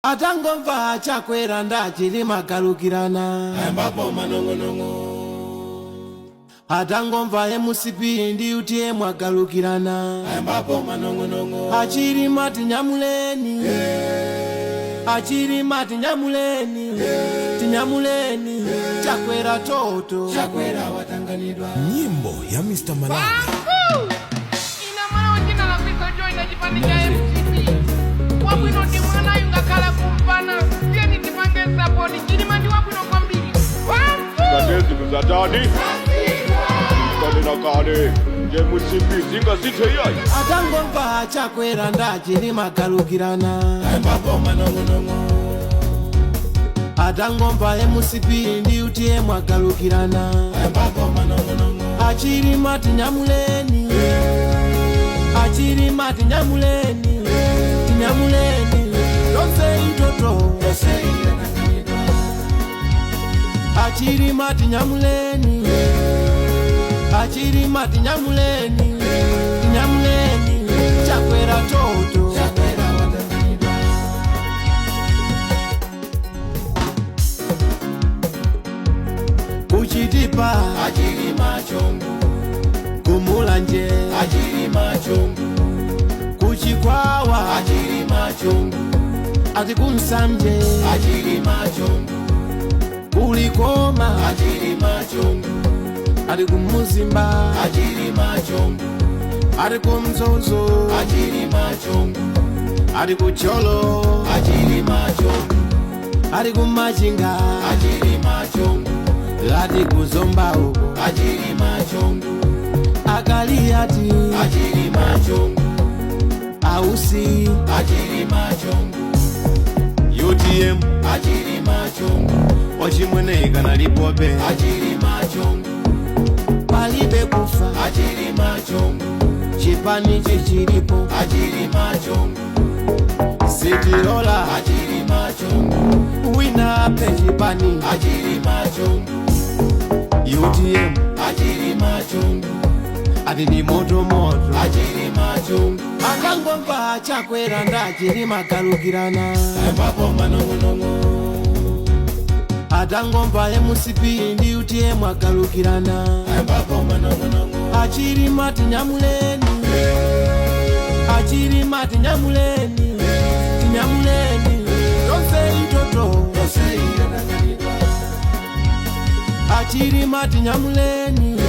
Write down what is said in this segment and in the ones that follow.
Atangomva Chakwera ndi a Chilima agalukirana. Ayambapo manong'onong'o. Atangomva MCP ndi UTM agalukirana. Ayambapo manong'onong'o. Achilima tinyamuleni, Achilima tinyamuleni, tinyamuleni, Chakwera toto. Chakwera watanganidwa. Nyimbo ya Mr Malawi. Ina mwana wachina lakwisa joina chipani cha MCP. Wabwino ndi mwanayu, ngakhala kumpana. Tiyeni tipange support Chilima, ndi wabwino kwambiri. Kade zinthu zatani kanena kale nje MCP zingasithe yayi. Atangomva Chakwera ndi a Chilima agalukirana. Ayambapo manong'onong'o. Atangomva MCP ndi UTM agalukirana. Ayambapo manong'onong'o. Achilima tinyamuleni, Achilima tinyamuleni, tinyamuleni, tonse itoto. Yose yatanganidwa. Achilima tinyamuleni, Achilima tinyamuleni, tinyamuleni, Chakwera toto. Chakwera watanganidwa. Kuchitipa. Achilima chongu. Kumulanje. Achilima chongu. Kuchikwawa. Achilima chongu. Ati kunsanje. Achilima chongu. Kulikoma. Achilima chongu. Ati kumuzimba. Achilima chongu. Ati kumzozo. Achilima chongu. Ati kucholo. Achilima chongu. Ati kumachinga. Achilima chongu. Ati kuzomba uko. Achilima chongu. Akali ati. Achilima chongu. Ausi. Achilima chongu. UTM. Achilima chongu. Wachimwene ikanalipobe. Achilima chongu. Palibe kufa. Achilima chongu. Chipani chichilipo. Achilima chongu. Sitilola. Achilima chongu. Wina ape chipani. Achilima chongu. UTM. Achilima chongu. Ati ni moto moto. Achilima chongu. Akangomva Chakwera ndi a Chilima agalukirana. Ayambapo manong'onong'o. Atangomva MCP ndi UTM agalukirana. Ayambapo manong'onong'o. Achilima tinyamuleni, Achilima tinyamuleni, tinyamuleni, tonse itoto. Yose yatanganidwa. Achilima tinyamuleni,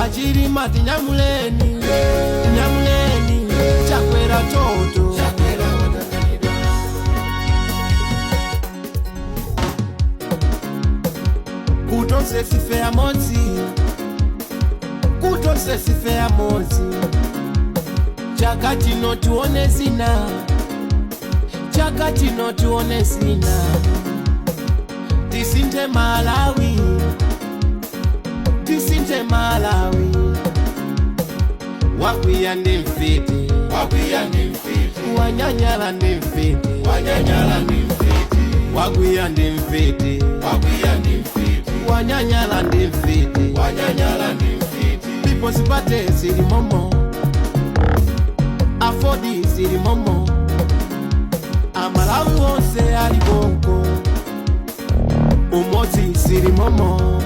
Achilima tinyamuleni, tinyamuleni, Chakwera toto. Chakwera watanganidwa. Kutonse sife amodzi, kutonse sife amodzi. Chaka chino tione zina, chaka chino tione zina. Tisinthe Malawi, tisinthe Malawi. Wakwiya ndi mfiti. Wakwiya ndi mfiti. Wanyanyala ndi mfiti. Wanyanyala ndi mfiti. Wakwiya ndi mfiti. Wakwiya ndi mfiti. Wanyanyala ndi mfiti. Wanyanyala ndi mfiti. People's Party zili momo, AFORD zili momo, Amalawi onse ali konko. Umodzi zili momo,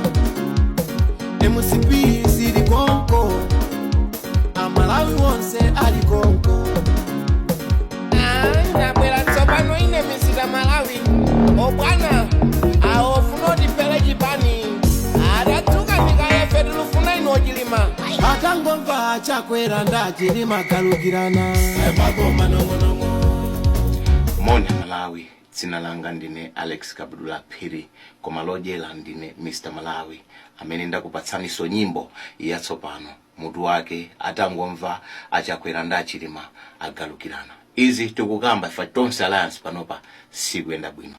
MCP zili konko, Amalawi onse ali konko. Ndabwera tsopano ine Mr Malawi. Obwana awo ofuna otiphere chipani adatsuka ndikayefe, tilufuna inu Ochilima. Atangomva Chakwera ndi a Chilima agalukirana. Ayambapo manong'onong'o. Moni Malawi, dzina langa ndine Alex Kabudula Phiri, koma lodyera ndine Mr Malawi, amene ndakupatsaniso nyimbo yatsopano, mutu wake "Atangomva Achakwera ndi Achilima Agalukirana". Izi tikukamba ifa Tonse Alliance panopa sikuyenda bwino.